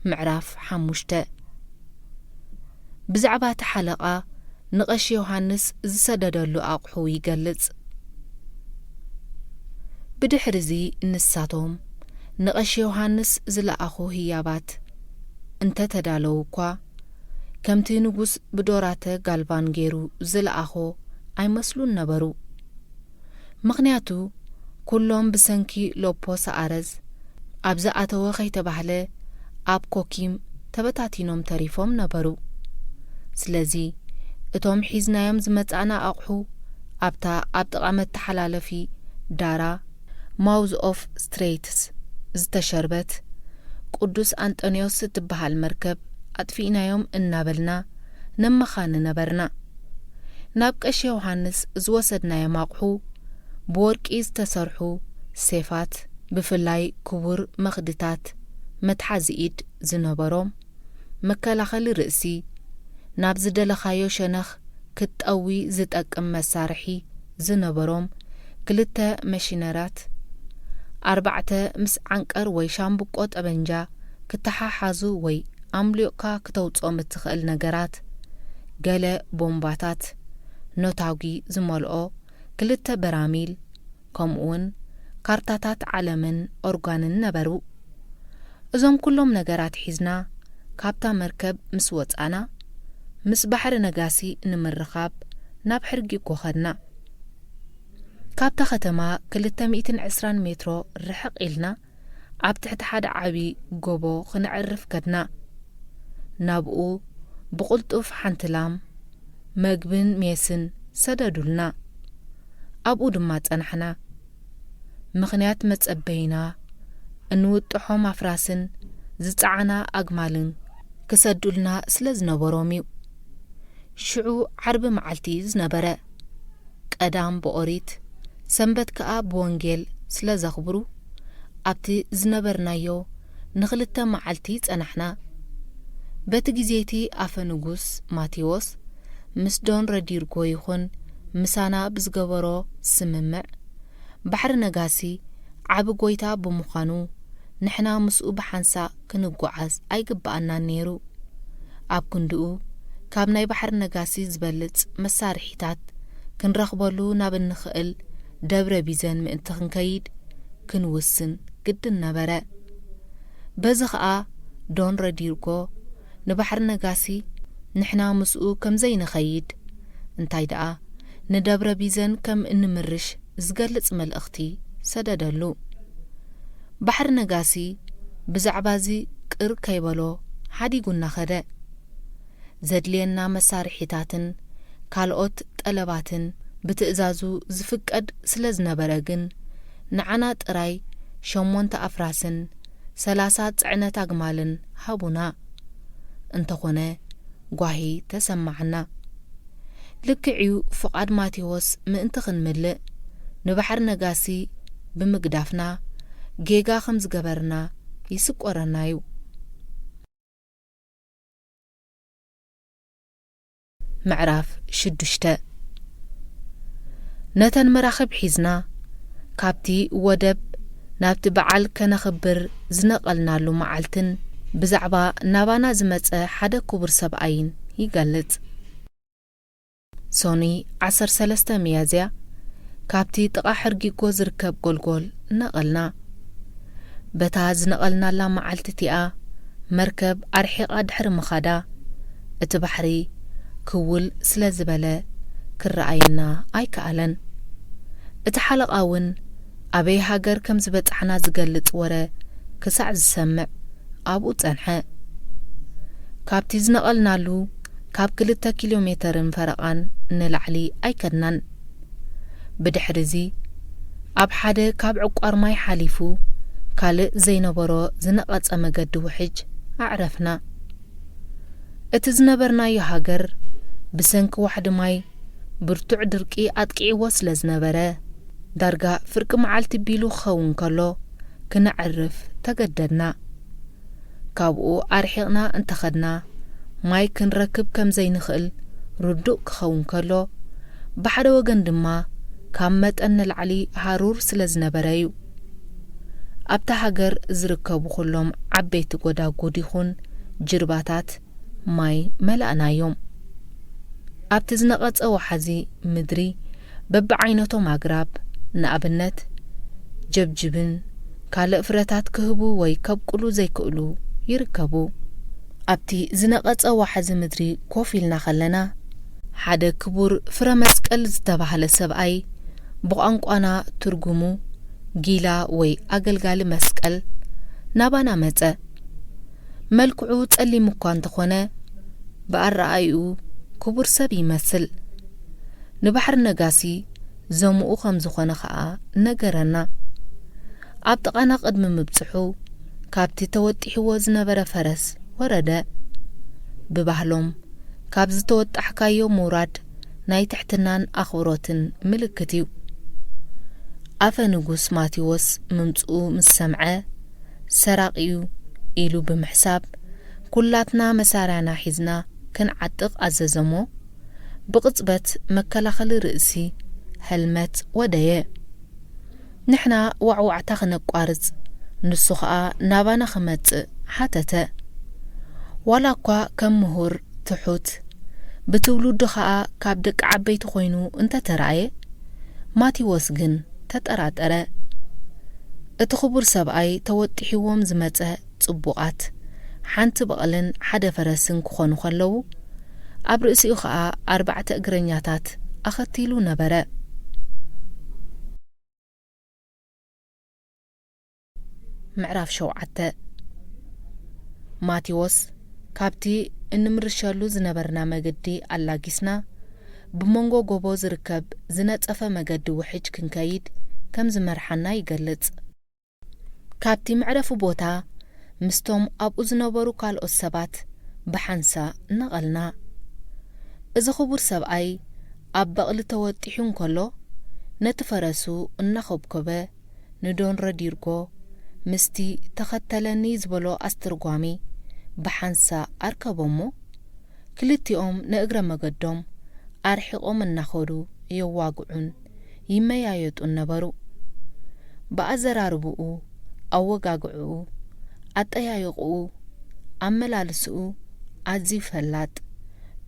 ምዕራፍ ሓሙሽተ። ብዛዕባ እቲ ሓለቓ ንቐሺ ዮሃንስ ዝሰደደሉ ኣቕሑ ይገልጽ። ብድሕርዚ ንሳቶም ንቐሺ ዮሃንስ ዝለኣኹ ህያባት እንተ ተዳለዉ እኳ፣ ከምቲ ንጉስ ብዶራተ ጋልቫን ገይሩ ዝለኣኾ ኣይመስሉን ነበሩ። ምኽንያቱ፣ ኩሎም ብሰንኪ ሎፖ ሰኣረዝ ኣብ ዝኣተወ ከይተባህለ ኣብ ኮኪም ተበታቲኖም ተሪፎም ነበሩ። ስለዚ፣ እቶም ሒዝናዮም ዝመጻእና ኣቕሑ ኣብታ ኣብ ጥቓ መተሓላለፊ ዳራ፣ ማውዝ ኦፍ ስትሬትስ፣ ዝተሸርበት ቅዱስ ኣንጠንዮስ እትበሃል መርከብ ኣጥፊእናዮም እናበልና ነመኻኒ ነበርና። ናብ ቀሺ ዮሃንስ ዝወሰድናዮም ኣቕሑ፣ ብወርቂ ዝተሰርሑ ሴፋት፣ ብፍላይ ክቡር መኽድታት፣ መትሓዚ ኢድ ዝነበሮም፣ መከላኸሊ ርእሲ፣ ናብ ዝደለኻዮ ሸነኽ ክትጠዊ ዝጠቅም መሳርሒ ዝነበሮም ክልተ መሽነራት፣ ኣርባዕተ ምስ ዓንቀር ወይ ሻምብቆ ጠበንጃ ክተሓሓዙ ወይ ኣምሊቕካ ክተውጽኦም እትኽእል ነገራት፣ ገለ ቦምባታት፣ ነታጒ ዝመልኦ ክልተ በራሚል፣ ከምኡውን ካርታታት ዓለምን ኦርጋንን ነበሩ። እዞም ኩሎም ነገራት ሒዝና ካብታ መርከብ ምስ ወጻና፣ ምስ ባሕሪ ነጋሲ ንምርኻብ ናብ ሕርጊጎ ኸድና። ካብታ ከተማ ክልተ ሚእትን ዕስራን ሜትሮ ርሕቕ ኢልና፣ ኣብ ትሕቲ ሓደ ዓቢ ጎቦ ኽነዕርፍ ከድና። ናብኡ ብቕልጡፍ ሓንቲ ላም፣ መግብን ሜስን ሰደዱልና። ኣብኡ ድማ ጸናሕና። ምኽንያት መጸበይና፣ እንውጥሖም ኣፍራስን ዝጸዓና ኣግማልን ክሰዱልና ስለ ዝነበሮም እዩ። ሽዑ ዓርቢ መዓልቲ ዝነበረ። ቀዳም ብኦሪት፣ ሰንበት ከኣ ብወንጌል ስለ ዘኽብሩ፣ ኣብቲ ዝነበርናዮ ንኽልተ መዓልቲ ጸናሕና። በቲ ግዜ እቲ ኣፈ ንጉስ ማቴዎስ ምስ ዶን ረዲርጎ ይኹን ምሳና ብዝገበሮ ስምምዕ፣ ባሕሪ ነጋሲ ዓቢ ጎይታ ብምዃኑ፣ ንሕና ምስኡ ብሓንሳእ ክንጓዓዝ ኣይግብኣናን ነይሩ። ኣብ ክንድኡ፣ ካብ ናይ ባሕሪ ነጋሲ ዝበልጽ መሳርሒታት ክንረኽበሉ ናብ እንኽእል ደብረ ቢዘን ምእንቲ ክንከይድ ክንውስን ግድን ነበረ። በዚ ኸኣ ዶን ረዲርጎ ንባሕሪ ነጋሲ ንሕና ምስኡ ከም ዘይንኸይድ፣ እንታይ ደኣ ንደብረ ቢዘን ከም እንምርሽ ዝገልጽ መልእኽቲ ሰደደሉ። ባሕሪ ነጋሲ ብዛዕባ እዚ ቅር ከይበሎ ሓዲጉና ኸደ። ዘድልየና መሳርሒታትን ካልኦት ጠለባትን ብትእዛዙ ዝፍቀድ ስለ ዝነበረ ግን፣ ንዓና ጥራይ ሸሞንተ ኣፍራስን ሰላሳ ጽዕነት ኣግማልን ሃቡና። እንተኾነ፣ ጓሂ ተሰማዓና። ልክዕ'ዩ፣ ፍቓድ ማቴዎስ ምእንቲ ክንምልእ፣ ንባሕሪ ነጋሲ ብምግዳፍና፣ ጌጋ ከም ዝገበርና ይስቆረና እዩ። ምዕራፍ ሽዱሽተ። ነተን መራኽብ ሒዝና፣ ካብቲ ወደብ ናብቲ በዓል ከነኽብር ዝነቐልናሉ መዓልትን ብዛዕባ ናባና ዝመጸ ሓደ ክቡር ሰብኣይን ይገልጽ። ሶኒ ዓሰርተ ሰለስተ ሚያዝያ፣ ካብቲ ጥቓ ሕርጊጎ ዝርከብ ጎልጎል ነቐልና። በታ ዝነቐልናላ መዓልቲ እቲኣ፣ መርከብ ኣርሒቓ ድሕሪ ምኻዳ፣ እቲ ባሕሪ ክውል ስለ ዝበለ፣ ክረኣየና ኣይከኣለን። እቲ ሓለቓ እውን ኣበይ ሃገር ከም ዝበጻሕና ዝገልጽ ወረ ክሳዕ ዝሰምዕ ኣብኡ ጸንሐ። ካብቲ ዝነቐልናሉ ካብ ክልተ ኪሎ ሜተርን ፈረቓን ንላዕሊ ኣይከድናን። ብድሕሪ እዚ፣ ኣብ ሓደ ካብ ዕቋር ማይ ሓሊፉ ካልእ ዘይነበሮ ዝነቐጸ መገዲ ውሕጅ ኣዕረፍና። እቲ ዝነበርናዮ ሃገር ብሰንኪ ዋሕዲ ማይ ብርቱዕ ድርቂ ኣጥቂዕዎ ስለ ዝነበረ፣ ዳርጋ ፍርቂ መዓልቲ ቢሉ ክኸውን ከሎ፣ ክነዕርፍ ተገደድና። ካብኡ ኣርሒቕና እንተኸድና፣ ማይ ክንረክብ ከም ዘይንኽእል ርዱእ ክኸውን ከሎ፣ ብሓደ ወገን ድማ ካብ መጠን ንላዕሊ ሃሩር ስለ ዝነበረ እዩ። ኣብታ ሃገር ዝርከቡ ኩሎም ዓበይቲ ጎዳጉድ ይኹን ጅርባታት ማይ መላእናዮም። ኣብቲ ዝነቐጸ ወሓዚ ምድሪ በብዓይነቶም ኣግራብ፣ ንኣብነት ጀብጅብን ካልእ ፍረታት ክህቡ ወይ ከብቁሉ ዘይክእሉ ይርከቡ። ኣብቲ ዝነቐጸ ዋሕዚ ምድሪ ኮፍ ኢልና ከለና፣ ሓደ ክቡር ፍረ መስቀል ዝተባህለ ሰብኣይ፣ ብቋንቋና ትርጉሙ ጊላ ወይ ኣገልጋሊ መስቀል፣ ናባና መጸ። መልክዑ ጸሊም እኳ እንተኾነ፣ ብኣረኣእይኡ ክቡር ሰብ ይመስል። ንባሕሪ ነጋሲ ዘምኡ ከም ዝኾነ ኸኣ ነገረና። ኣብ ጥቓና ቅድሚ ምብጽሑ፣ ካብቲ ተወጢሕዎ ዝነበረ ፈረስ ወረደ። ብባህሎም፣ ካብ ዝተወጣሕካዮ ምውራድ ናይ ትሕትናን ኣኽብሮትን ምልክት እዩ። ኣፈ ንጉስ ማቴዎስ ምምጽኡ ምስ ሰምዐ፣ ሰራቒ እዩ ኢሉ ብምሕሳብ፣ ኩላትና መሳርያና ሒዝና ክንዓጥቕ ኣዘዘሞ። ብቕጽበት መከላኸሊ ርእሲ፣ ሄልመት፣ ወደየ። ንሕና ዋዕዋዕታ ክነቋርጽ፣ ንሱ ኸኣ ናባና ክመጽእ ሓተተ። ዋላ እኳ ከም ምሁር ትሑት፣ ብትውልዱ ኸኣ ካብ ደቂ ዓበይቲ ኮይኑ እንተተራእየ፣ ማቴዎስ ግን ተጠራጠረ። እቲ ክቡር ሰብኣይ ተወጢሕዎም ዝመጸ ጽቡቓት ሓንቲ በቕልን ሓደ ፈረስን ክኾኑ ከለዉ፣ ኣብ ርእሲኡ ኸኣ ኣርባዕተ እግረኛታት ኣኸቲሉ ነበረ። ምዕራፍ ሸውዓተ። ማቴዎስ፣ ካብቲ እንምርሸሉ ዝነበርና መገዲ ኣላጊስና፣ ብመንጎ ጎቦ ዝርከብ ዝነጸፈ መገዲ ውሕጅ ክንከይድ ከም ዝመርሓና ይገልጽ። ካብቲ መዕረፊ ቦታ ምስቶም ኣብኡ ዝነበሩ ካልኦት ሰባት ብሓንሳእ ነቐልና። እዚ ክቡር ሰብኣይ ኣብ በቕሊ ተወጢሑ እንከሎ፣ ነቲ ፈረሱ እናኾብኮበ ንዶን ረዲርጎ ምስቲ ተኸተለኒ ዝበሎ ኣስተርጓሚ ብሓንሳእ ኣርከቦሞ፣ ክልቲኦም ንእግረ መገዶም ኣርሒቖም እናኸዱ የዋግዑን ይመያየጡን ነበሩ። ብኣዘራርብኡ፣ ኣወጋግዕኡ፣ ኣጠያይቕኡ፣ ኣመላልስኡ ኣዝዩ ፈላጥ፣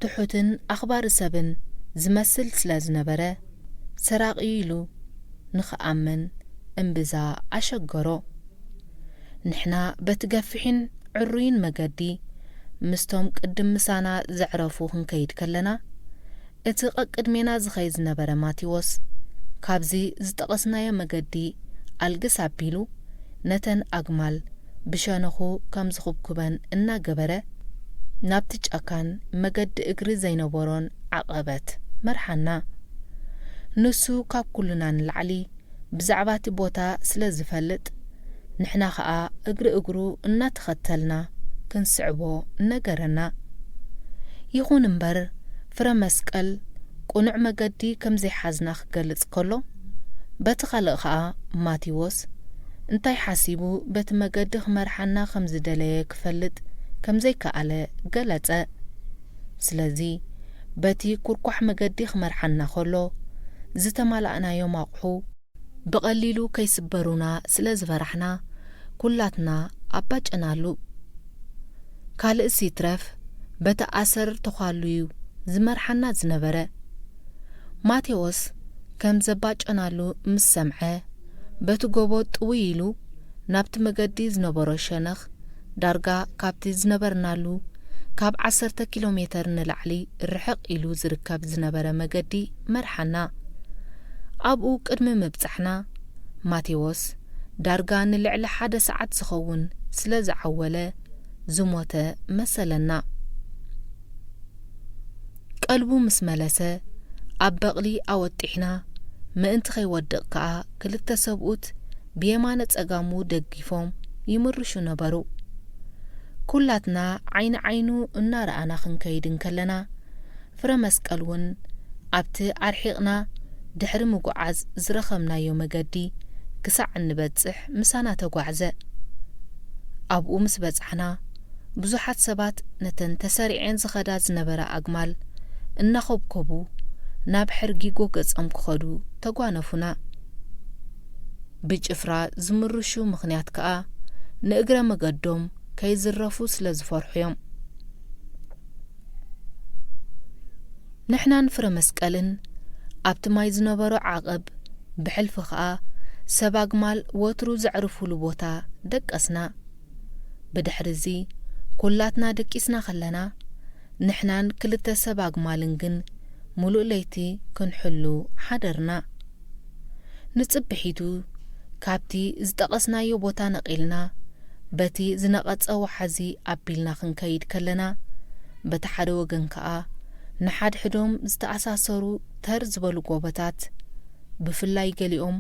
ትሑትን ኣኽባሪ ሰብን ዝመስል ስለ ዝነበረ፣ ሰራቒ ኢሉ ንኽኣምን እምብዛ ኣሸገሮ። ንሕና በቲ ገፊሕን ዕሩይን መገዲ ምስቶም ቅድም ምሳና ዘዕረፉ ክንከይድ ከለና፣ እቲ ቀቅድሜና ዝኸይድ ዝነበረ ማቴዎስ፣ ካብዚ ዝጠቐስናዮ መገዲ ኣልግስ ኣቢሉ፣ ነተን ኣግማል ብሸነኹ ከም ዝኹብኩበን እናገበረ፣ ናብቲ ጫካን መገዲ እግሪ ዘይነበሮን ዓቐበት መርሓና። ንሱ ካብ ኩልና ንላዕሊ ብዛዕባ እቲ ቦታ ስለ ዝፈልጥ፣ ንሕና ኸኣ እግሪ እግሩ እናተኸተልና ክንስዕቦ ነገረና። ይኹን እምበር፣ ፍረ መስቀል ቅኑዕ መገዲ ከም ዘይሓዝና ክገልጽ ከሎ፣ በቲ ካልእ ኸኣ ማቴዎስ እንታይ ሓሲቡ በቲ መገዲ ክመርሓና ከም ዝደለየ ክፈልጥ ከም ዘይከኣለ ገለጸ። ስለዚ፣ በቲ ኩርኳሕ መገዲ ክመርሓና ከሎ፣ ዝተማላእናዮም ኣቑሑ ብቐሊሉ ከይስበሩና ስለ ዝፈራሕና፣ ኩላትና ኣባጨናሉ። ካልእስ ይትረፍ፣ በቲ ኣሰር ተዃሉ'ዩ ዝመርሓና ዝነበረ። ማቴዎስ ከም ዘባጨናሉ ምስ ሰምዐ፣ በቲ ጎቦ ጥውይ ኢሉ ናብቲ መገዲ ዝነበሮ ሸነኽ፣ ዳርጋ ካብቲ ዝነበርናሉ ካብ ዓሰርተ ኪሎ ሜተር ንላዕሊ ርሕቕ ኢሉ ዝርከብ ዝነበረ መገዲ መርሓና። ኣብኡ ቅድሚ ምብጻሕና፣ ማቴዎስ ዳርጋ ንልዕሊ ሓደ ሰዓት ዝኸውን ስለ ዝዓወለ፣ ዝሞተ መሰለና። ቀልቡ ምስ መለሰ፣ ኣብ በቕሊ ኣወጢሕና፣ ምእንቲ ከይወድቕ ከኣ ክልተ ሰብኡት ብየማነ ጸጋሙ ደጊፎም ይምርሹ ነበሩ። ኩላትና ዓይኒ ዓይኑ እናረኣና ክንከይድ እንከለና፣ ፍረ መስቀል እውን ኣብቲ ኣርሒቕና ድሕሪ ምጉዓዝ ዝረኸብናዮ መገዲ ክሳዕ እንበጽሕ ምሳና ተጓዕዘ። ኣብኡ ምስ በጻሕና፣ ብዙሓት ሰባት ነተን ተሰሪዐን ዝኸዳ ዝነበራ ኣግማል እናኾብኮቡ ናብ ሕርጊጎ ገጾም ክኸዱ ተጓነፉና። ብጭፍራ ዝምርሹ ምኽንያት ከኣ ንእግረ መገዶም ከይዝረፉ ስለ ዝፈርሑ እዮም። ንሕናን ፍረ መስቀልን ኣብቲ ማይ ዝነበሮ ዓቐብ፣ ብሕልፊ ኸኣ ሰብ ኣግማል ወትሩ ዘዕርፉሉ ቦታ ደቀስና። ብድሕሪ እዚ ኩላትና ደቂስና ኸለና፣ ንሕናን ክልተ ሰብ ኣግማልን ግን ምሉእ ለይቲ ክንሕሉ ሓደርና። ንጽብሒቱ ካብቲ ዝጠቐስናዮ ቦታ ነቒልና፣ በቲ ዝነቐጸ ወሓዚ ኣቢልና ክንከይድ ከለና፣ በቲ ሓደ ወገን ከኣ ንሓድሕዶም ዝተኣሳሰሩ ተር ዝበሉ ጎቦታት፣ ብፍላይ ገሊኦም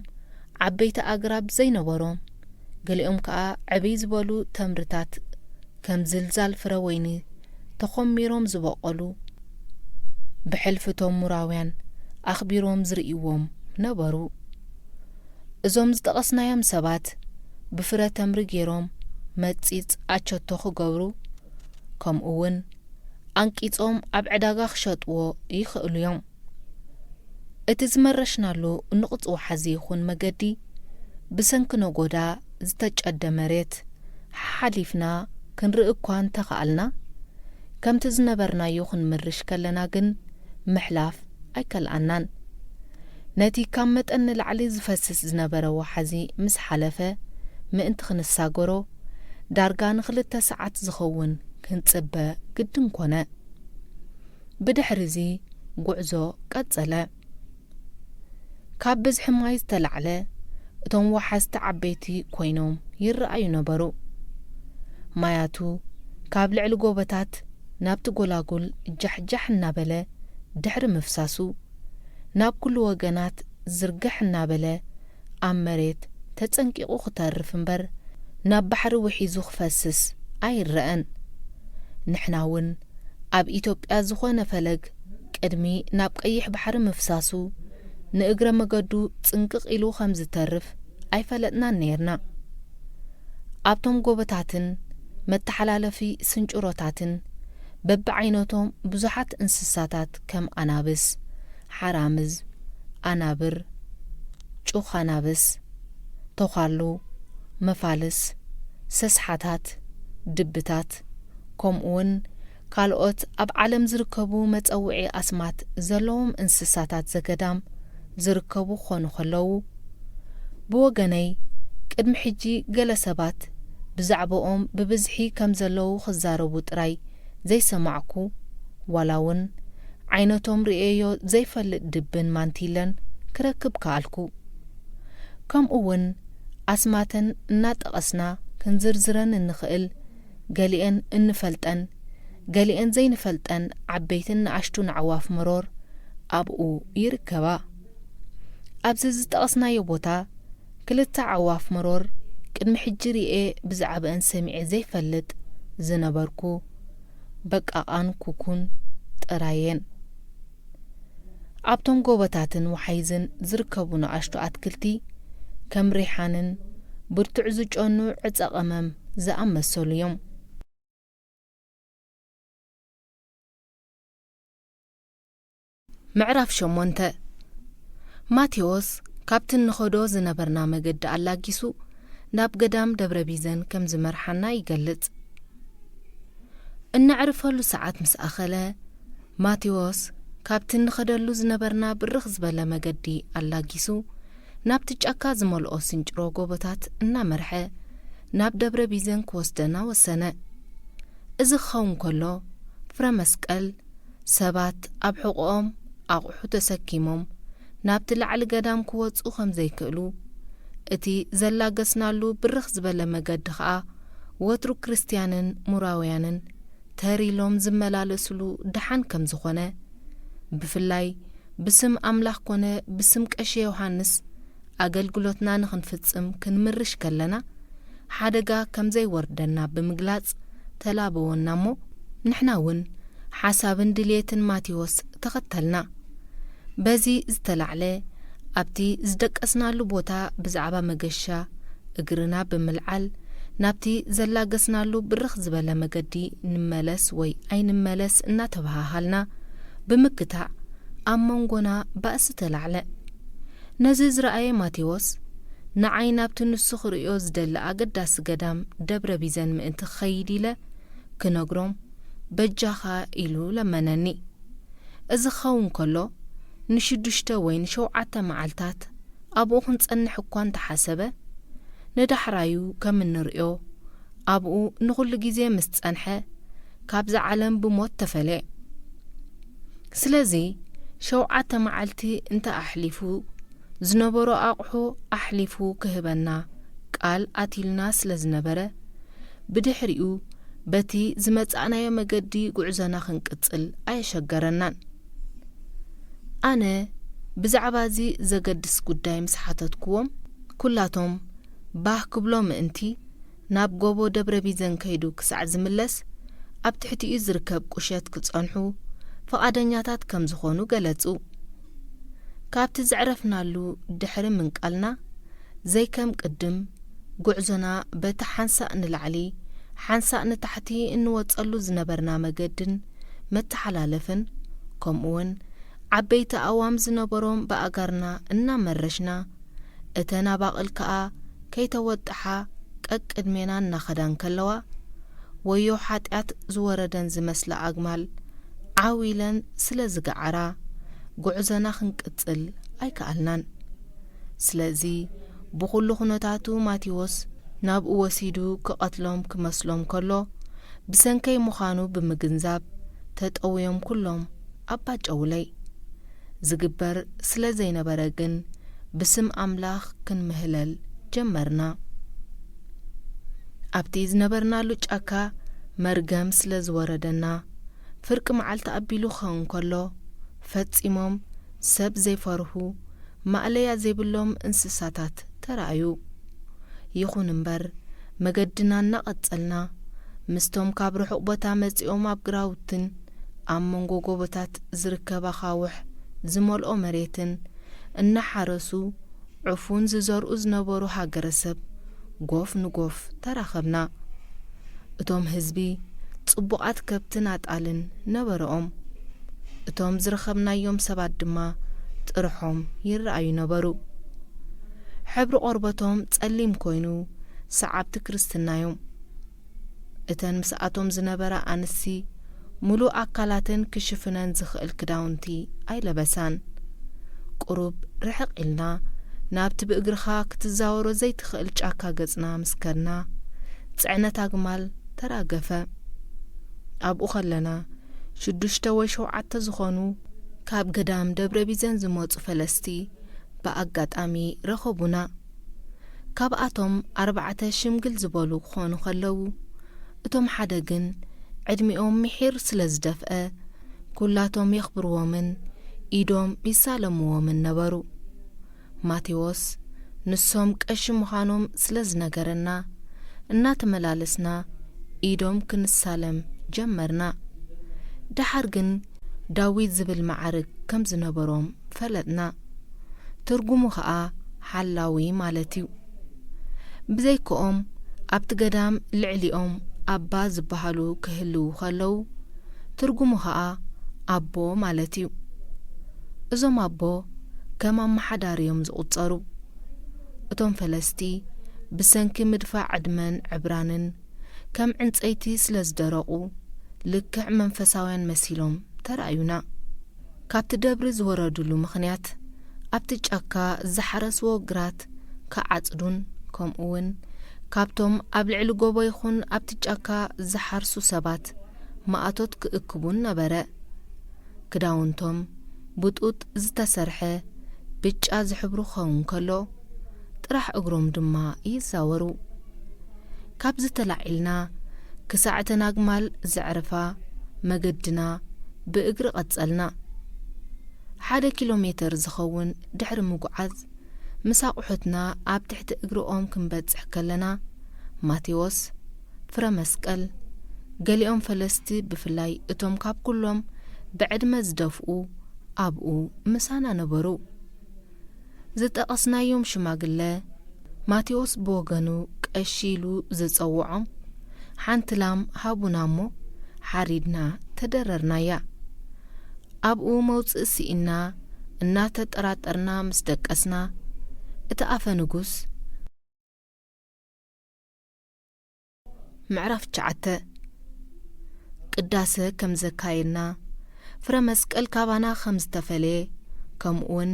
ዓበይቲ ኣግራብ ዘይነበሮም፣ ገሊኦም ከኣ ዕብይ ዝበሉ ተምርታት ከም ዝልዛል ፍረ ወይኒ ተኾሚሮም ዝበቐሉ፣ ብሕልፊ እቶም ሙራውያን ኣኽቢሮም ዝርእይዎም ነበሩ። እዞም ዝጠቐስናዮም ሰባት ብፍረ ተምሪ ገይሮም መጺጽ ኣቸቶ ክገብሩ፣ ከምኡ እውን ኣንቂጾም ኣብ ዕዳጋ ክሸጥዎ ይኽእሉ እዮም። እቲ ዝመረሽናሉ ንቑጽ ወሓዚ ይኹን መገዲ፣ ብሰንኪ ነጎዳ ዝተጨደ መሬት ሓሓሊፍና ክንርኢ እኳ እንተኸኣልና፣ ከምቲ ዝነበርናዮ ክንምርሽ ከለና ግን ምሕላፍ ኣይከልኣናን። ነቲ ካብ መጠን ንላዕሊ ዝፈስስ ዝነበረ ወሓዚ ምስ ሓለፈ፣ ምእንቲ ክንሳገሮ፣ ዳርጋ ንኽልተ ሰዓት ዝኸውን ክንጽበ ግድን ኮነ። ብድሕሪ እዚ ጉዕዞ ቀጸለ። ካብ ብዝሒ ማይ ዝተላዕለ፣ እቶም ወሓዝቲ ዓበይቲ ኮይኖም ይረኣዩ ነበሩ። ማያቱ ካብ ልዕሊ ጎቦታት ናብቲ ጎላጉል ጃሕጃሕ እናበለ ድሕሪ ምፍሳሱ፣ ናብ ኩሉ ወገናት ዝርግሕ እናበለ ኣብ መሬት ተጸንቂቑ ክተርፍ እምበር፣ ናብ ባሕሪ ውሒዙ ክፈስስ ኣይረኣን። ንሕና እውን ኣብ ኢትዮጵያ ዝኾነ ፈለግ ቅድሚ ናብ ቀይሕ ባሕሪ ምፍሳሱ፣ ንእግረ መገዱ ጽንቅቕ ኢሉ ከም ዝተርፍ ኣይፈለጥናን ነይርና። ኣብቶም ጎቦታትን መተሓላለፊ ስንጭሮታትን በብዓይነቶም ብዙሓት እንስሳታት ከም ኣናብስ፣ ሓራምዝ፣ ኣናብር፣ ጩኽ ኣናብስ፣ ተዃሉ፣ መፋልስ፣ ሰስሓታት፣ ድብታት፣ ከምኡውን ካልኦት ኣብ ዓለም ዝርከቡ መጸውዒ ኣስማት ዘለዎም እንስሳታት ዘገዳም ዝርከቡ ክኾኑ ከለዉ፣ ብወገነይ፣ ቅድሚ ሕጂ ገለ ሰባት ብዛዕባኦም ብብዝሒ ከም ዘለዉ ክዛረቡ ጥራይ ዘይሰማዕኩ፣ ዋላ እውን ዓይነቶም ርእየዮ ዘይፈልጥ ድብን ማንቲለን ክረክብ ከኣልኩ። ከምኡ እውን ኣስማተን እናጠቐስና ክንዝርዝረን እንኽእል፣ ገሊኤን እንፈልጠን፣ ገሊኤን ዘይንፈልጠን ዓበይትን ንኣሽቱን ኣዕዋፍ መሮር ኣብኡ ይርከባ። ኣብዚ ዝጠቐስናዮ ቦታ፣ ክልተ ኣዕዋፍ መሮር ቅድሚ ሕጂ ርእየ ብዛዕባአን ሰሚዐ ዘይፈልጥ ዝነበርኩ፣ በቃቓን ኩኩን ጥራየን። ኣብቶም ጎቦታትን ወሓይዝን ዝርከቡ ንኣሽቱ ኣትክልቲ፣ ከም ሪሓንን ብርቱዕ ዝጨኑ ዕጸ ቀመም ዝኣመሰሉ እዮም። ምዕራፍ ሸሞንተ። ማቴዎስ ካብቲ እንኸዶ ዝነበርና መገዲ ኣላጊሱ ናብ ገዳም ደብረ ቢዘን ከም ዝመርሓና ይገልጽ። እነዕርፈሉ ሰዓት ምስ ኣኸለ፣ ማቴዎስ ካብቲ እንኸደሉ ዝነበርና ብርኽ ዝበለ መገዲ ኣላጊሱ፣ ናብቲ ጫካ ዝመልኦ ስንጭሮ ጎቦታት እናመርሐ፣ ናብ ደብረ ቢዘን ክወስደና ወሰነ። እዚ ክኸውን ከሎ፣ ፍረ መስቀል፣ ሰባት ኣብ ሕቖኦም ኣቑሑ ተሰኪሞም ናብቲ ላዕሊ ገዳም ክወጹ ከም ዘይክእሉ፣ እቲ ዘላገስናሉ ብርኽ ዝበለ መገዲ ኸኣ ወትሩ ክርስትያንን ሙራውያንን ተር ኢሎም ዝመላለስሉ ደሓን ከም ዝኾነ፣ ብፍላይ ብስም ኣምላኽ ኮነ ብስም ቀሺ ዮሃንስ ኣገልግሎትና ንኽንፍጽም ክንምርሽ ከለና፣ ሓደጋ ከም ዘይወርደና ብምግላጽ ተላበወና እሞ፣ ንሕና እውን ሓሳብን ድልየትን ማቴዎስ ተኸተልና። በዚ ዝተላዕለ፣ ኣብቲ ዝደቀስናሉ ቦታ ብዛዕባ መገሻ እግርና ብምልዓል፣ ናብቲ ዘላገስናሉ ብርኽ ዝበለ መገዲ ንመለስ ወይ ኣይንመለስ እናተበሃሃልና ብምክታዕ፣ ኣብ መንጎና ባእሲ ተላዕለ። ነዚ ዝረኣየ ማቴዎስ፣ ንዓይ ናብቲ ንሱ ክርእዮ ዝደሊ ኣገዳሲ ገዳም ደብረ ቢዘን ምእንቲ ክኸይድ ኢለ ክነግሮም በጃኻ ኢሉ ለመነኒ። እዚ ክኸውን ከሎ፣ ንሽዱሽተ ወይ ንሸውዓተ መዓልታት ኣብኡ ክንጸንሕ እኳ እንተሓሰበ፣ ንዳሕራዩ ከም እንርእዮ ኣብኡ ንኹሉ ግዜ ምስ ጸንሐ፣ ካብዛ ዓለም ብሞት ተፈልየ። ስለዚ፣ ሸውዓተ መዓልቲ እንተ ኣሕሊፉ፣ ዝነበሮ ኣቕሑ ኣሕሊፉ ክህበና ቃል ኣትዩልና ስለ ዝነበረ፣ ብድሕሪኡ በቲ ዝመጻእናዮ መገዲ ጉዕዞና ክንቅጽል ኣየሸገረናን። ኣነ ብዛዕባ እዚ ዘገድስ ጉዳይ ምስ ሓተትክዎም፣ ኩላቶም ባህ ክብሎ ምእንቲ፣ ናብ ጎቦ ደብረ ቢዘን ከይዱ ክሳዕ ዝምለስ፣ ኣብ ትሕቲኡ ዝርከብ ቁሸት ክጸንሑ ፍቓደኛታት ከም ዝኾኑ ገለጹ። ካብቲ ዘዕረፍናሉ ድሕሪ ምንቃልና፣ ዘይከም ቅድም፣ ጉዕዞና በቲ ሓንሳእ ንላዕሊ፣ ሓንሳእ ንታሕቲ እንወጸሉ ዝነበርና መገድን መተሓላለፍን፣ ከምኡውን ዓበይቲ ኣእዋም ዝነበሮም ብኣጋርና እናመረሽና፣ እተን ኣባቕል ከኣ ከይተወጥሓ ቀቅድሜና እናኸዳ እንከለዋ፣ ወዮ ሓጢኣት ዝወረደን ዝመስላ ኣግማል ዓው ኢለን ስለ ዝገዓራ፣ ጉዕዞና ክንቅጽል ኣይከኣልናን። ስለዚ፣ ብኹሉ ኩነታቱ ማቴዎስ ናብኡ ወሲዱ ክቐትሎም ክመስሎም ከሎ፣ ብሰንከይ ምዃኑ ብምግንዛብ፣ ተጠውዮም ኩሎም ኣብ ባጨውለይ። ዝግበር ስለ ዘይነበረ ግን፣ ብስም ኣምላኽ ክንምህለል ጀመርና። ኣብቲ ዝነበርናሉ ጫካ መርገም ስለ ዝወረደና፣ ፍርቂ መዓልቲ ኣቢሉ ክኸውን ከሎ፣ ፈጺሞም ሰብ ዘይፈርሁ፣ ማእለያ ዘይብሎም እንስሳታት ተራእዩ። ይኹን እምበር፣ መገድና እናቐጸልና፣ ምስቶም ካብ ርሑቕ ቦታ መጺኦም ኣብ ግራውትን ኣብ መንጎ ጎቦታት ዝርከብ ኣኻውሕ ዝመልኦ መሬትን እናሓረሱ ዕፉን ዝዘርኡ ዝነበሩ ሃገረሰብ ጎፍ ንጎፍ ተራኸብና። እቶም ህዝቢ ጽቡቓት ከብትን ኣጣልን ነበረኦም። እቶም ዝረኸብናዮም ሰባት ድማ ጥርሖም ይረኣዩ ነበሩ። ሕብሪ ቆርበቶም ጸሊም ኮይኑ፣ ሰዓብቲ ክርስትና'ዮም። እተን ምስኣቶም ዝነበራ ኣንስቲ፣ ምሉእ ኣካላተን ክሽፍነን ዝኽእል ክዳውንቲ ኣይለበሳን። ቁሩብ ርሕቕ ኢልና፣ ናብቲ ብእግርኻ ክትዛወሮ ዘይትኽእል ጫካ ገጽና ምስ ከድና፣ ጽዕነት ኣግማል ተራገፈ። ኣብኡ ከለና፣ ሽዱሽተ ወይ ሸውዓተ ዝኾኑ ካብ ገዳም ደብረ ቢዘን ዝመጹ ፈለስቲ ብኣጋጣሚ ረኸቡና። ካብኣቶም ኣርባዕተ ሽምግል ዝበሉ ክኾኑ ከለዉ፣ እቶም ሓደ ግን ዕድሚኦም ምሒር ስለ ዝደፍአ፣ ኩላቶም የኽብርዎምን ኢዶም ይሳለምዎምን ነበሩ። ማቴዎስ ንሶም ቀሺ ምዃኖም ስለ ዝነገረና፣ እናተመላለስና ኢዶም ክንሳለም ጀመርና። ደሓር ግን ዳዊት ዝብል መዓርግ ከም ዝነበሮም ፈለጥና። ትርጉሙ ኸኣ ሓላዊ ማለት እዩ። ብዘይክኦም ኣብቲ ገዳም ልዕሊኦም ኣባ ዝበሃሉ ክህልዉ ከለዉ፣ ትርጉሙ ኸኣ ኣቦ ማለት እዩ። እዞም ኣቦ ከም ኣመሓዳሪ እዮም ዝቑጸሩ። እቶም ፈለስቲ ብሰንኪ ምድፋእ ዕድመን ዕብራንን ከም ዕንጸይቲ ስለ ዝደረቑ፣ ልክዕ መንፈሳውያን መሲሎም ተራእዩና። ካብቲ ደብሪ ዝወረዱሉ ምኽንያት፣ ኣብቲ ጫካ ዝሓረስዎ ግራት ክዓጽዱን፣ ከምኡውን ካብቶም ኣብ ልዕሊ ጎቦ ይኹን ኣብቲ ጫካ ዝሓርሱ ሰባት ማእቶት ክእክቡን ነበረ። ክዳውንቶም ብጡጥ ዝተሰርሐ ብጫ ዝሕብሩ ክኸውን ከሎ፣ ጥራሕ እግሮም ድማ ይዛወሩ። ካብዚ ተላዒልና፣ ክሳዕ እተን ኣግማል ዘዕርፋ መገድና ብእግሪ ቀጸልና። ሓደ ኪሎ ሜተር ዝኸውን ድሕሪ ምጉዓዝ፣ ምስ ኣቑሑትና ኣብ ትሕቲ እግሪ ኦም ክንበጽሕ ከለና፣ ማቴዎስ፣ ፍረ መስቀል፣ ገሊኦም ፈለስቲ፣ ብፍላይ እቶም ካብ ኩሎም ብዕድመ ዝደፍኡ፣ ኣብኡ ምሳና ነበሩ። ዝጠቐስናዮም ሽማግለ፣ ማቴዎስ ብወገኑ ቀሺ ኢሉ ዝጸውዖም፣ ሓንቲ ላም ሃቡና እሞ ሓሪድና ተደረርናያ። ኣብኡ መውጽኢ ስኢንና እናተጠራጠርና ምስ ደቀስና፣ እቲ ኣፈ ንጉስ ምዕራፍ ትሽዓተ። ቅዳሰ ከም ዘካየድና፣ ፍረ መስቀል ካባና ከም ዝተፈለየ፣ ከምኡውን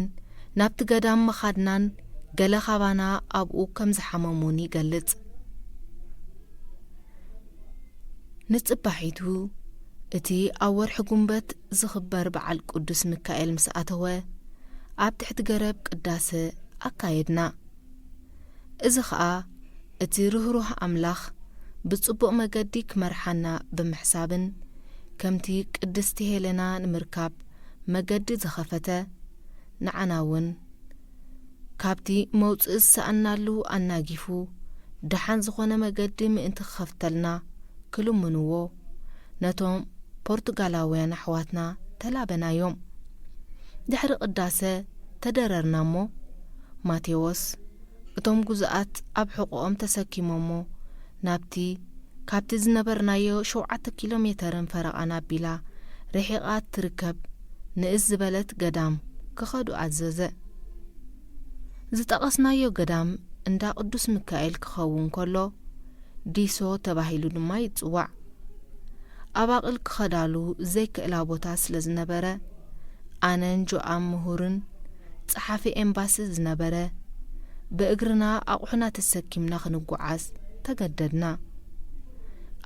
ናብቲ ገዳም ምኻድናን ገለ ካባና ኣብኡ ከም ዝሓመሙን ይገልጽ። ንጽባሒቱ፣ እቲ ኣብ ወርሒ ጉንበት ዝኽበር በዓል ቅዱስ ሚካኤል ምስ ኣተወ፣ ኣብ ትሕቲ ገረብ ቅዳሰ ኣካየድና። እዚ ኸኣ እቲ ርህሩህ ኣምላኽ ብጽቡቕ መገዲ ክመርሓና ብምሕሳብን፣ ከምቲ ቅድስቲ ሄለና ንምርካብ መገዲ ዝኸፈተ፣ ንዓና እውን ካብቲ መውጽኢ ዝሰኣንናሉ ኣናጊፉ ደሓን ዝኾነ መገዲ ምእንቲ ክኸፍተልና ክልምንዎ ነቶም ፖርቱጋላውያን ኣሕዋትና ተላበናዮም። ድሕሪ ቅዳሰ ተደረርና እሞ፣ ማቴዎስ እቶም ጉዙኣት ኣብ ሕቖኦም ተሰኪሞሞ ናብቲ ካብቲ ዝነበርናዮ ሸውዓተ ኪሎ ሜተርን ፈረቓን ኣቢላ ርሒቓ እትርከብ ንእስ ዝበለት ገዳም ክኸዱ ኣዘዘ። ዝጠቐስናዮ ገዳም እንዳ ቅዱስ ሚካኤል ክኸውን ከሎ፣ ዲሶ ተባሂሉ ድማ ይጽዋዕ። ኣባቕል ክኸዳሉ ዘይክእላ ቦታ ስለ ዝነበረ፣ ኣነን ጆኣም ምሁርን ጸሓፊ ኤምባሲ ዝነበረ፣ ብእግርና ኣቑሑና ተሰኪምና ክንጓዓዝ ተገደድና።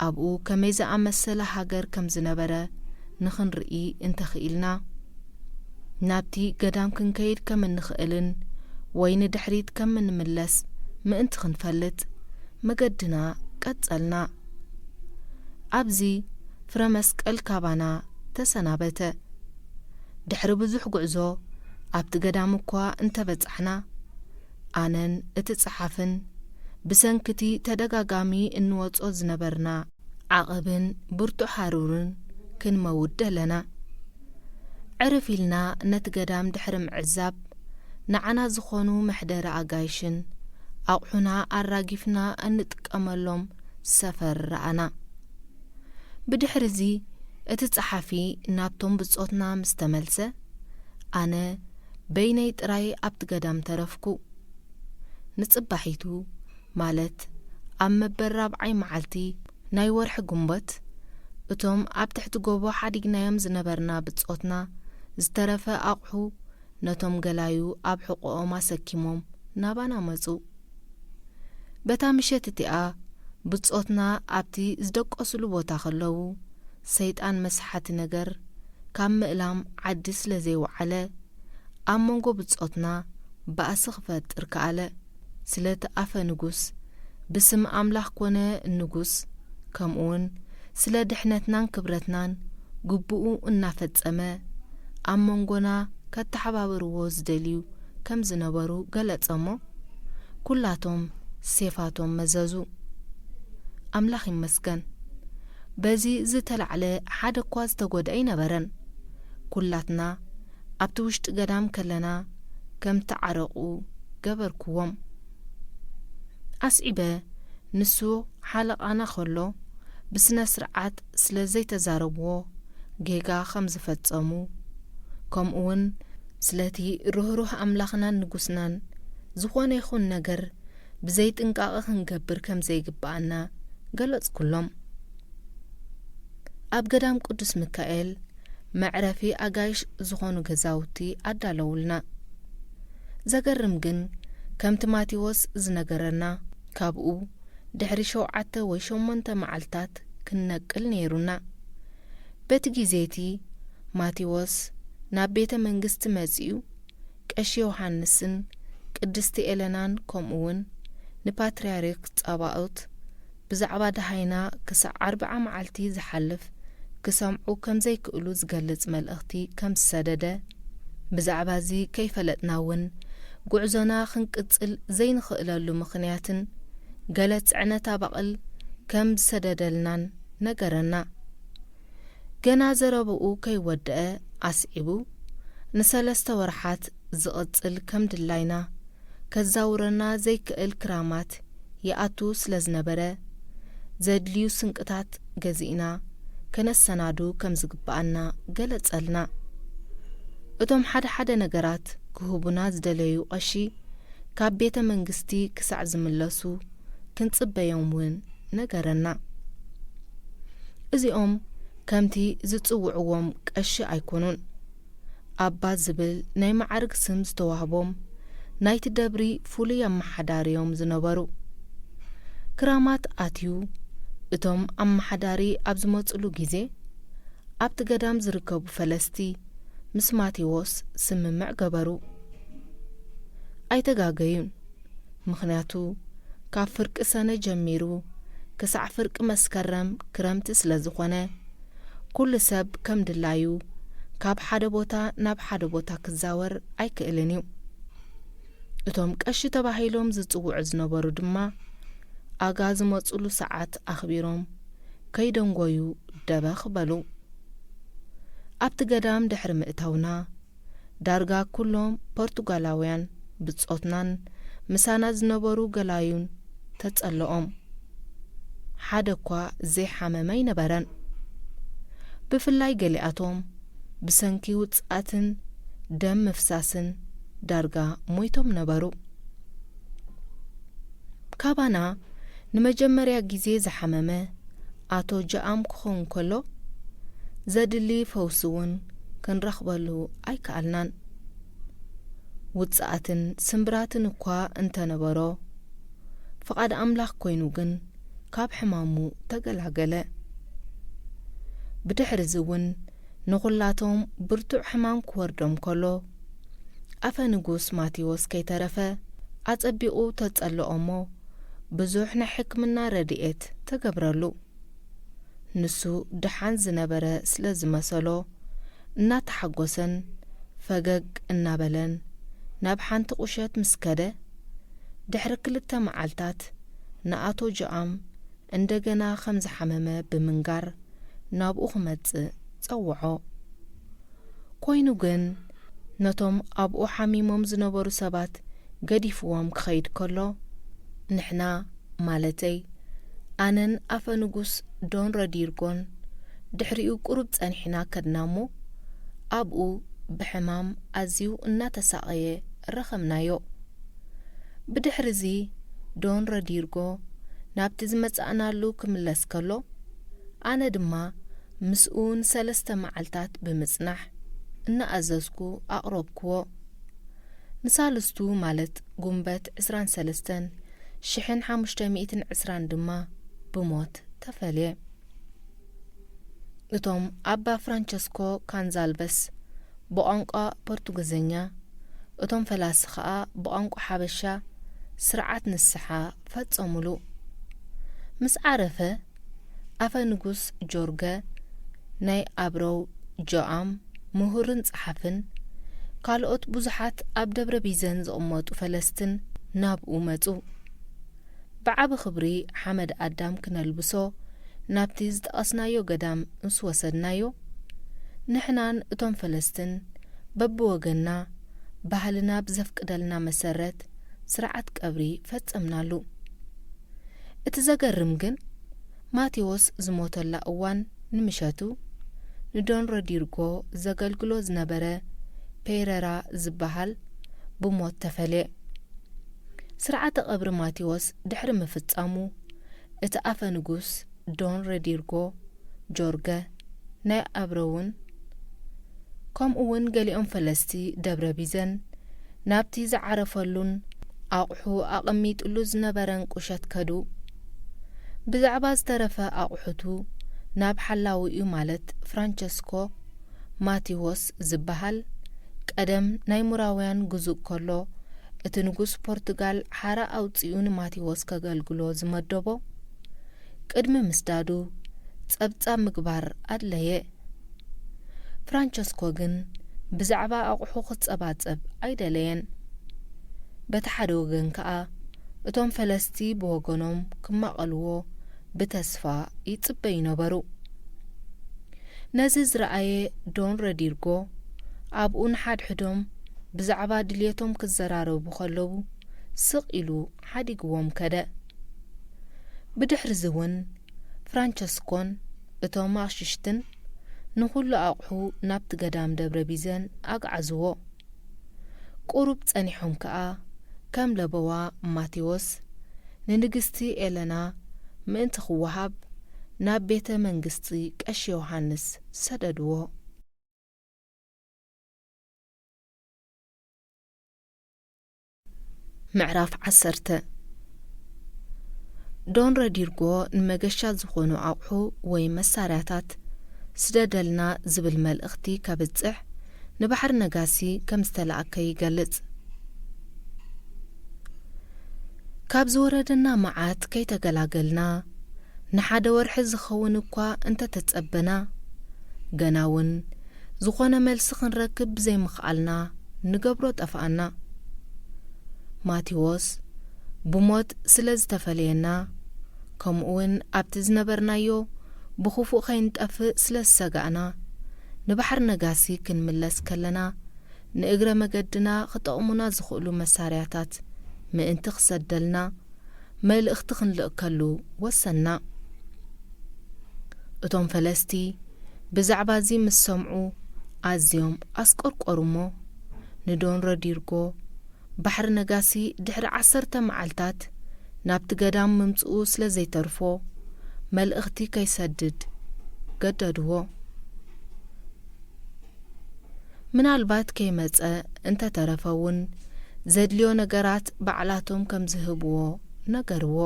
ኣብኡ ከመይ ዝኣመሰለ ሃገር ከም ዝነበረ ንኽንርኢ እንተኽኢልና፣ ናብቲ ገዳም ክንከይድ ከም እንኽእልን ወይ ንድሕሪት ከም እንምለስ ምእንቲ ክንፈልጥ፣ መገድና ቀጸልና። ኣብዚ ፍረ መስቀል ካባና ተሰናበተ። ድሕሪ ብዙሕ ጉዕዞ ኣብቲ ገዳም እኳ እንተበጻሕና፣ ኣነን እቲ ጸሓፍን ብሰንክቲ ተደጋጋሚ እንወጾ ዝነበርና ዓቐብን ብርቱዕ ሃሩርን ክንመውት ደለና። ዕርፍ ኢልና ነቲ ገዳም ድሕሪ ምዕዛብ፣ ንዓና ዝኾኑ መሕደሪ ኣጋይሽን ኣቑሑና ኣራጊፍና እንጥቀመሎም ሰፈር ረኣና። ብድሕርዚ እቲ ጸሓፊ ናብቶም ብጾትና ምስ ተመልሰ፣ ኣነ በይነይ ጥራይ ኣብቲ ገዳም ተረፍኩ። ንጽባሒቱ፣ ማለት ኣብ መበል ራብዓይ መዓልቲ ናይ ወርሒ ጉንበት፣ እቶም ኣብ ትሕቲ ጎቦ ሓዲግናዮም ዝነበርና ብጾትና ዝተረፈ ኣቑሑ ነቶም ገላዩ ኣብ ሕቖኦም ኣሰኪሞም ናባና መጹ። በታ ምሸት እቲኣ ብጾትና ኣብቲ ዝደቀሱሉ ቦታ ከለዉ፣ ሰይጣን መስሓቲ ነገር ካብ ምእላም ዓዲ ስለ ዘይወዓለ፣ ኣብ መንጎ ብጾትና ባእሲ ክፈጥር ከኣለ። ስለቲ ኣፈ ንጉስ ብስም ኣምላኽ ኮነ ንጉስ፣ ከምኡውን ስለ ድሕነትናን ክብረትናን ግቡኡ እናፈጸመ፣ ኣብ መንጎና ከተሓባብርዎ ዝደልዩ ከም ዝነበሩ ገለጸ እሞ፣ ኩላቶም ሴፋቶም መዘዙ። ኣምላኽ ይመስገን፣ በዚ ዝተላዕለ ሓደ እኳ ዝተጎድአ ኣይነበረን። ኩላትና ኣብቲ ውሽጢ ገዳም ከለና ከም ተዓረቑ ገበርክዎም። ኣስዒበ ንሱ ሓለቓና ከሎ ብስነ ስርዓት ስለ ዘይተዛረብዎ ጌጋ ከም ዝፈጸሙ፣ ከምኡውን ስለቲ ርህሩህ ኣምላኽናን ንጉስናን ዝኾነ ይኹን ነገር ብዘይጥንቃቐ ክንገብር ከም ዘይግብኣና ገለጽኩሎም። ኣብ ገዳም ቅዱስ ሚካኤል መዕረፊ ኣጋይሽ ዝኾኑ ገዛውቲ ኣዳለውልና። ዘገርም ግን፣ ከምቲ ማቴዎስ ዝነገረና፣ ካብኡ ድሕሪ ሸውዓተ ወይ ሸሞንተ መዓልታት ክንነቅል ነይሩና። በቲ ግዜ እቲ ማቴዎስ ናብ ቤተ መንግስቲ መጺኡ፣ ቀሺ ዮሃንስን ቅድስቲ ኤለናን፣ ከምኡውን ንፓትርያርክ ጸባኦት ብዛዕባ ደሃይና ክሳዕ ኣርብዓ መዓልቲ ዝሓልፍ ክሰምዑ ከም ዘይክእሉ ዝገልጽ መልእኽቲ ከም ዝሰደደ፣ ብዛዕባ እዚ ከይፈለጥና እውን ጉዕዞና ክንቅጽል ዘይንኽእለሉ ምኽንያትን ገለ ጽዕነት ኣባቕል ከም ዝሰደደልናን ነገረና። ገና ዘረባኡ ከይወደአ ኣስዒቡ፣ ንሰለስተ ወርሓት ዝቕጽል ከም ድላይና ከዛውረና ዘይክእል ክራማት ይኣቱ ስለ ዝነበረ፣ ዘድልዩ ስንቅታት ገዚእና ከነሰናዱ ከም ዝግብኣና ገለጸልና። እቶም ሓደ ሓደ ነገራት ክህቡና ዝደለዩ ቀሺ፣ ካብ ቤተ መንግስቲ ክሳዕ ዝምለሱ ክንጽበዮም እውን ነገረና። እዚኦም ከምቲ ዝጽውዕዎም ቀሺ ኣይኮኑን። ኣባ ዝብል ናይ መዓርግ ስም ዝተዋህቦም ናይቲ ደብሪ ፍሉይ ኣመሓዳሪ እዮም ዝነበሩ። ክራማት ኣትዩ እቶም ኣመሓዳሪ ኣብ ዝመጽሉ ግዜ ኣብቲ ገዳም ዝርከቡ ፈለስቲ ምስ ማቴዎስ ስምምዕ ገበሩ። ኣይተጋገዩን። ምኽንያቱ ካብ ፍርቂ ሰነ ጀሚሩ ክሳዕ ፍርቂ መስከረም ክረምቲ ስለ ዝኾነ፣ ኩሉ ሰብ ከም ድላዩ ካብ ሓደ ቦታ ናብ ሓደ ቦታ ክዛወር ኣይክእልን እዩ። እቶም ቀሺ ተባሂሎም ዝጽውዑ ዝነበሩ ድማ ኣጋ ዝመጹሉ ሰዓት ኣኽቢሮም ከይደንጎዩ ደበኽ በሉ። ኣብቲ ገዳም ድሕሪ ምእታውና ዳርጋ ኩሎም ፖርቱጋላውያን ብጾትናን ምሳና ዝነበሩ ገላዩን ተጸለኦም። ሓደ እኳ ዘይሓመመ ኣይነበረን። ብፍላይ ገሊኣቶም ብሰንኪ ውጽኣትን ደም ምፍሳስን ዳርጋ ሞይቶም ነበሩ። ካባና ንመጀመርያ ግዜ ዝሓመመ ኣቶ ጃኣም ክኸውን ከሎ፣ ዘድሊ ፈውሲ እውን ክንረኽበሉ ኣይከኣልናን። ውጽኣትን ስምብራትን እኳ እንተነበሮ፣ ፍቓድ ኣምላኽ ኮይኑ ግን ካብ ሕማሙ ተገላገለ። ብድሕርዚ እውን ንኹላቶም ብርቱዕ ሕማም ክወርዶም ከሎ፣ ኣፈ ንጉስ ማቴዎስ ከይተረፈ ኣጸቢቑ ተጸልኦ እሞ፣ ብዙሕ ናይ ሕክምና ረድኤት ተገብረሉ። ንሱ ደሓን ዝነበረ ስለ ዝመሰሎ፣ እናተሓጎሰን ፈገግ እናበለን ናብ ሓንቲ ቁሸት ምስ ከደ፣ ድሕሪ ክልተ መዓልታት ንኣቶ ጆኣም እንደገና ከም ዝሓመመ ብምንጋር ናብኡ ክመጽእ ጸውዖ። ኮይኑ ግን፣ ነቶም ኣብኡ ሓሚሞም ዝነበሩ ሰባት ገዲፍዎም ክኸይድ ከሎ፣ ንሕና፣ ማለተይ ኣነን ኣፈ ንጉስ ዶን ረዲርጎን ድሕሪኡ ቁሩብ ጸኒሕና ከድና እሞ፣ ኣብኡ ብሕማም ኣዝዩ እናተሳቐየ ረኸብናዮ። ብድሕርዚ ዶን ረዲርጎ ናብቲ ዝመጻእናሉ ክምለስ ከሎ፣ ኣነ ድማ ምስኡ ንሰለስተ መዓልታት ብምጽናሕ እናኣዘዝኩ ኣቕረብክዎ። ንሳልስቱ ማለት ጉንበት ዕስራን ሰለስተን ሽሕን ሓሙሽተ ሚእትን ዕስራን ድማ ብሞት ተፈልየ። እቶም ኣባ ፍራንቸስኮ ካንዛልበስ ብቋንቋ ፖርቱግዘኛ፣ እቶም ፈላሲ ኸኣ ብቋንቋ ሓበሻ ስርዓት ንስሓ ፈጸሙሉ። ምስ ዓረፈ፣ ኣፈ ንጉስ ጆርገ፣ ናይ ኣብረው ጆኣም ምሁርን ጸሓፍን፣ ካልኦት ብዙሓት ኣብ ደብረ ቢዘን ዝቕመጡ ፈለስትን ናብኡ መጹ። ብዓቢ ክብሪ ሓመድ ኣዳም ክነልብሶ ናብቲ ዝጠቐስናዮ ገዳም ምስ ወሰድናዮ፣ ንሕናን እቶም ፈለስትን በብወገንና ባህልና ብዘፍቅደልና መሰረት ስርዓት ቀብሪ ፈጸምናሉ። እቲ ዘገርም ግን፣ ማቴዎስ ዝሞተላ እዋን ንምሸቱ፣ ንዶን ሮድሪጎ ዘገልግሎ ዝነበረ ፔረራ ዝበሃል ብሞት ተፈልየ። ስርዓተ ቀብሪ ማቴዎስ ድሕሪ ምፍጻሙ፣ እቲ ኣፈ ንጉስ ዶን ሮድሪጎ ጆርገ፣ ናይ ኣብረውን ከምኡ እውን ገሊኦም ፈለስቲ ደብረ ቢዘን ናብቲ ዝዓረፈሉን ኣቑሑ ኣቐሚጥሉ ዝነበረን ቁሸት ከዱ። ብዛዕባ ዝተረፈ ኣቑሑቱ ናብ ሓላዊኡ ማለት ፍራንቸስኮ ማቴዎስ ዝበሃል ቀደም ናይ ሙራውያን ግዙእ ከሎ እቲ ንጉስ ፖርቱጋል ሓራ ኣውጺኡ ንማቴዎስ ከገልግሎ ዝመደቦ ቅድሚ ምስዳዱ ጸብጻብ ምግባር ኣድለየ። ፍራንቸስኮ ግን ብዛዕባ ኣቑሑ ክጸባጸብ ኣይደለየን። በቲ ሓደ ወገን ከኣ እቶም ፈለስቲ ብወገኖም ክማቐልዎ ብተስፋ ይጽበዩ ነበሩ። ነዚ ዝረኣየ ዶን ረድሪጎ ኣብኡ ንሓድሕዶም ብዛዕባ ድልየቶም ክዘራረቡ ከለዉ ስቕ ኢሉ ሓዲግዎም ከደ። ብድሕርዚ እውን ፍራንቸስኮን እቶም ኣቕሽሽትን ንኹሉ ኣቑሑ ናብቲ ገዳም ደብረ ቢዘን ኣግዓዝዎ። ቁሩብ ጸኒሖም ከኣ ከም ለበዋ ማቴዎስ ንንግስቲ ኤለና ምእንቲ ክወሃብ ናብ ቤተ መንግስቲ ቀሺ ዮሃንስ ሰደድዎ። ምዕራፍ ዓሰርተ። ዶን ረዲርጎ ንመገሻ ዝኾኑ ኣቑሑ ወይ መሳርያታት ስደደልና ዝብል መልእኽቲ ከብጽሕ ንባሕር ነጋሲ ከም ዝተላእከ ይገልጽ። ካብ ዝወረደና መዓት ከይተገላገልና፣ ንሓደ ወርሒ ዝኸውን እኳ እንተተጸበና፣ ገና እውን ዝኾነ መልሲ ክንረክብ ብዘይምኽኣልና፣ ንገብሮ ጠፍኣና። ማቴዎስ ብሞት ስለ ዝተፈለየና፣ ከምኡ እውን ኣብቲ ዝነበርናዮ ብኽፉእ ከይንጠፍእ ስለ ዝሰጋእና፣ ንባሕር ነጋሲ ክንምለስ ከለና፣ ንእግረ መገድና ክጠቕሙና ዝኽእሉ መሳርያታት ምእንቲ ክሰደልና፣ መልእኽቲ ክንልእከሉ ወሰንና። እቶም ፈለስቲ ብዛዕባ እዚ ምስ ሰምዑ፣ ኣዝዮም ኣስቆርቆሩ እሞ፣ ንዶን ረዲርጎ ባሕሪ ነጋሲ ድሕሪ ዓሰርተ መዓልታት ናብቲ ገዳም ምምጽኡ ስለ ዘይተርፎ፣ መልእኽቲ ከይሰድድ ገደድዎ። ምናልባት ከይመጸ እንተተረፈ እውን፣ ዘድልዮ ነገራት ባዕላቶም ከም ዝህብዎ ነገርዎ።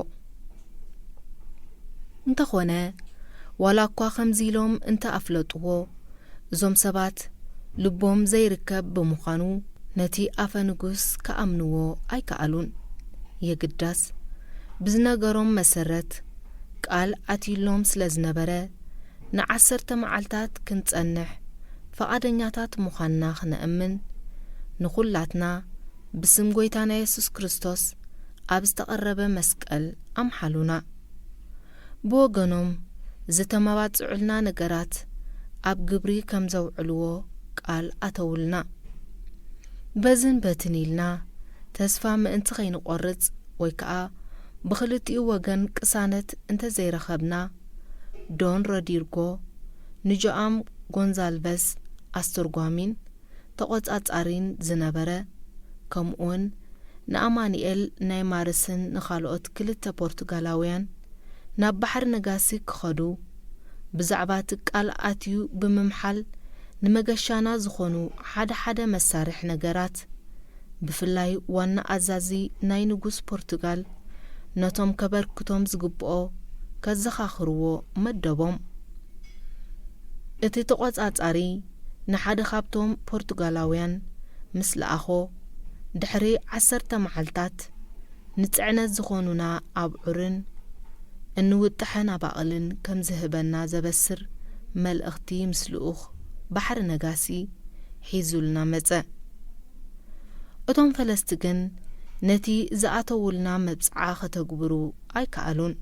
እንተኾነ፣ ዋላ እኳ ከምዚ ኢሎም እንተ ኣፍለጥዎ፣ እዞም ሰባት ልቦም ዘይርከብ ብምዃኑ፣ ነቲ ኣፈ ንጉስ ክኣምንዎ ኣይከኣሉን። የግዳስ፣ ብዝነገሮም መሰረት ቃል ኣትዩሎም ስለ ዝነበረ፣ ንዓሰርተ መዓልታት ክንጸንሕ ፍቓደኛታት ምዃንና ክነእምን፣ ንኹላትና ብስም ጐይታና የሱስ ክርስቶስ ኣብ ዝተቐረበ መስቀል ኣምሓሉና። ብወገኖም፣ ዝተመባጽዑልና ነገራት ኣብ ግብሪ ከም ዘውዕልዎ ቃል ኣተውልና። በዝን በትን ኢልና፣ ተስፋ ምእንቲ ኸይንቖርጽ ወይ ከኣ ብኽልቲኡ ወገን ቅሳነት እንተ ዘይረኸብና፣ ዶን ሮድሪጎ ንጆኣም ጎንዛልቨስ ኣስተርጓሚን ተቖጻጻሪን ዝነበረ፣ ከምኡውን ንኣማኑኤል ናይ ማርስን ንኻልኦት ክልተ ፖርቱጋላውያን ናብ ባሕሪ ነጋሲ ክኸዱ፣ ብዛዕባ እቲ ቃል ኣትዩ ብምምሓል፣ ንመገሻና ዝኾኑ ሓደ ሓደ መሳርሕ ነገራት፣ ብፍላይ ዋና ኣዛዚ ናይ ንጉስ ፖርቱጋል፣ ነቶም ከበርክቶም ዝግብኦ ከዘኻኽርዎ መደቦም። እቲ ተቖጻጻሪ ንሓደ ካብቶም ፖርቱጋላውያን ምስ ለኣኾ፣ ድሕሪ ዓሰርተ መዓልታት ንጽዕነት ዝኾኑና ኣብዑርን እንውጥሐን ኣባቕልን ከም ዝህበና ዘበስር መልእኽቲ ምስ ልኡኽ ባሕሪ ነጋሲ ሒዙልና መጸ። እቶም ፈለስቲ ግን ነቲ ዝኣተውልና መብጽዓ ከተግብሩ ኣይከኣሉን።